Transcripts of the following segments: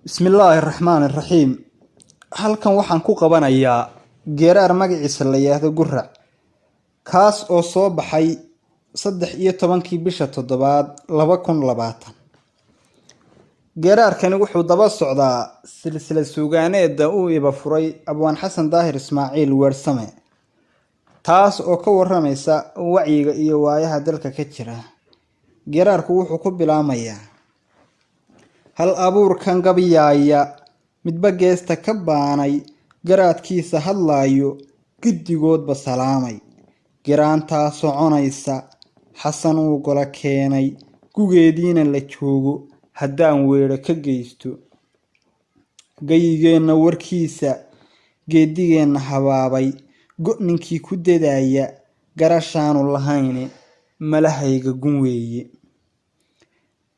Bismillaahi raxmaani raxiim. Halkan waxaan ku qabanayaa geeraar magaciisa la yidhaahdo Gurac, kaas oo soo baxay 13-kii bisha toddobaad 2020. Geeraarkani wuxuu daba socdaa silsilad suugaaneeda uu iba furay Abwaan Xasan Daahir Ismaaciil Weersame, taas oo ka waramaysa wacyiga iyo waayaha dalka ka jira. Geeraarku wuxuu ku bilaamayaa: hal abuurkan gabayaaya, midba geesta ka baanay, garaadkiisa hadlaayo, giddigoodba salaamay. Giraantaa soconaysa Xasan uu golo keenay, gugeediina la joogo, haddaan weedho ka geysto. Gayigeenna warkiisa, geedigeenna habaabay, go' ninkii ku dadaya, garashaanu lahayne, malahayga gun weeye.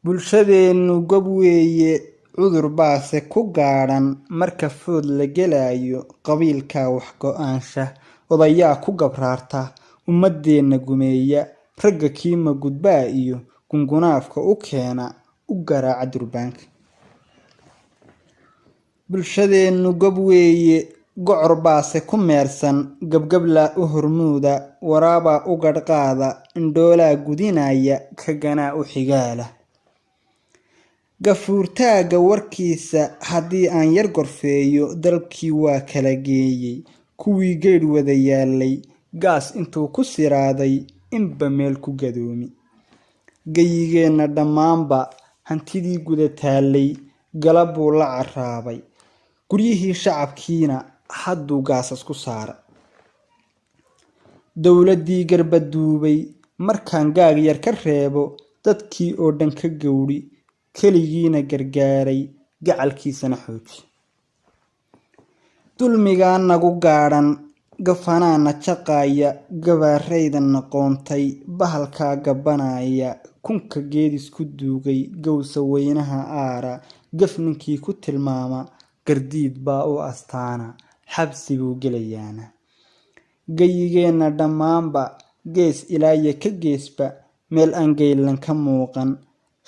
Bulshadeennu gob weeye, cudur baase ku gaadhan marka food la gelaayo. Qabiilkaa wax go'aansha, odayaa ku gabraarta, ummadeenna gumeeya, ragga kiima gudbaa iyo gungunaafka u keena, u garaaca durbaanka. Bulshadeennu gob weeye, gocor baase ku meersan, gabgablaa u hormuuda, waraabaa u gadhqaada, indhoolaa gudinaya, kaganaa u xigaala. Gafuurtaagga warkiisa haddii aan yar gorfeeyo, dalkii waa kala geeyey kuwii geydh wada yaalay, gaas intuu ku siraaday inba meel ku gadoomi. Gayigeenna dhammaanba hantidii guda taallay galab buu la carraabay, guryihii shacabkiina hadduu gaasas ku saaray. Dowladdii garbaduubay markaan gaag yar ka reebo, dadkii oo dhan ka gowdhi, keligiina gargaaray, gacalkiisana xooji. Dulmigaa nagu gaadhan, gafanaana jaqaaya, gabaarayda naqoontay, bahalkaa gabanaya, kunka geedis ku duugay, gowsa weynaha aara, gaf ninkii ku tilmaama, gardiid baa u astaana, xabsi buu gelayaana. Gayigeenna dhammaanba, gees ilaaya ka geesba, meel aan geylan ka muuqan,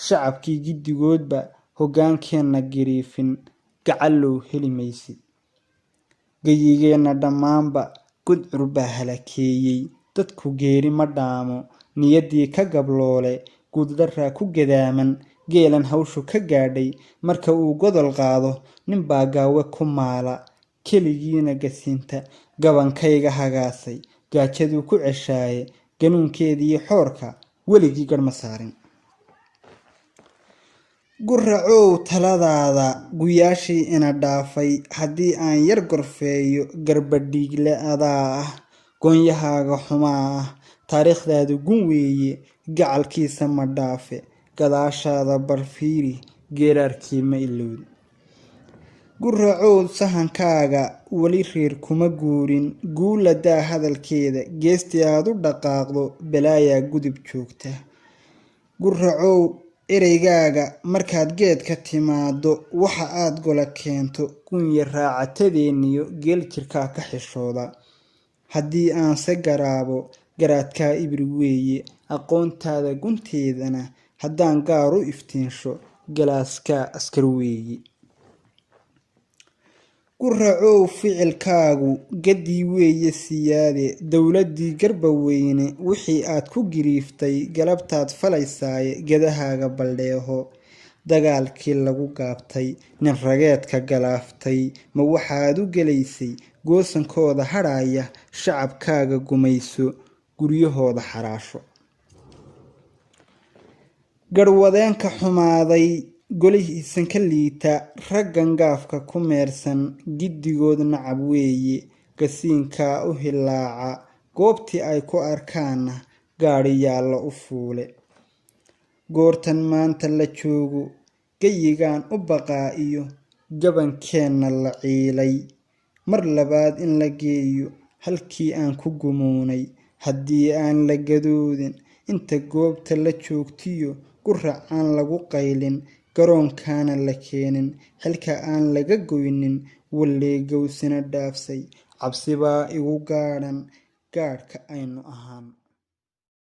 shacabkii giddigoodba hoggaankeenna giriifin, gacallow heli maysid. Gayigeenna dhammaanba gudcur baa halakeeyey, dadku geeri ma dhaamo, niyaddii ka gabloole, guuldaraa ku gadaaman, geelan hawshu ka gaadhay, marka uu godol qaado, ninbaa gaawe ku maala, keligiina gasinta. Gabankayga hagaasay, gaajaduu ku ceshaaye, ganuunkeediyo xoorka weligii garh ma saarin. Guracow taladaada guyaashii ina dhaafay haddii aan yar gorfeeyo, garbadhiigle adaa ah, goonyahaaga xumaa ah, taariikhdaadu gun weeye, gacalkiisa ma dhaafe, gadaashaada barfiiri, geeraarkii ma ilowdi. Guracow sahankaaga weli reer kuma guurin, guula daa hadalkeeda, geestii aad u dhaqaaqdo balaayaa gudub joogta. Guracow ereygaaga markaad geedka timaado, waxa aad gola keento, gunya raacatadeeniyo geel jirkaa ka xishooda. Haddii aanse garaabo, garaadkaa ibri weeye, aqoontaada gunteedana haddaan gaar u iftiinsho, galaaskaa askar weeye. Guracow ficilkaagu gaddii weeye siyaade, dowladdii garbaweyne wixii aad ku giriiftay, galabtaad falaysaaye, gedahaaga baldheeho. Dagaalkii lagu gaabtay, nin rageedka galaaftay, ma waxaad u gelaysay goosankooda hadhaaya? Shacabkaaga gumayso, guryahooda xaraasho. Garhwadeenka xumaaday, golihiisan ka liita, raggan gaafka ku meersan, giddigood nacab weeye, gasiinkaa u hilaaca, goobtii ay ku arkaanna gaadhi yaallo u fuule. Goortan maanta la joogo, gayigaan u baqaa iyo gabankeenna la ciilay, mar labaad in la geeyo halkii aan ku gumoonay, haddii aan la gadoodin inta goobta la joogtiyo, gurac aan lagu qaylin, garoonkaana la keenin, xilka aan laga goynin, wallee gowsina dhaafsay, cabsi baa igu gaadhan gaadhka aynu ahaan.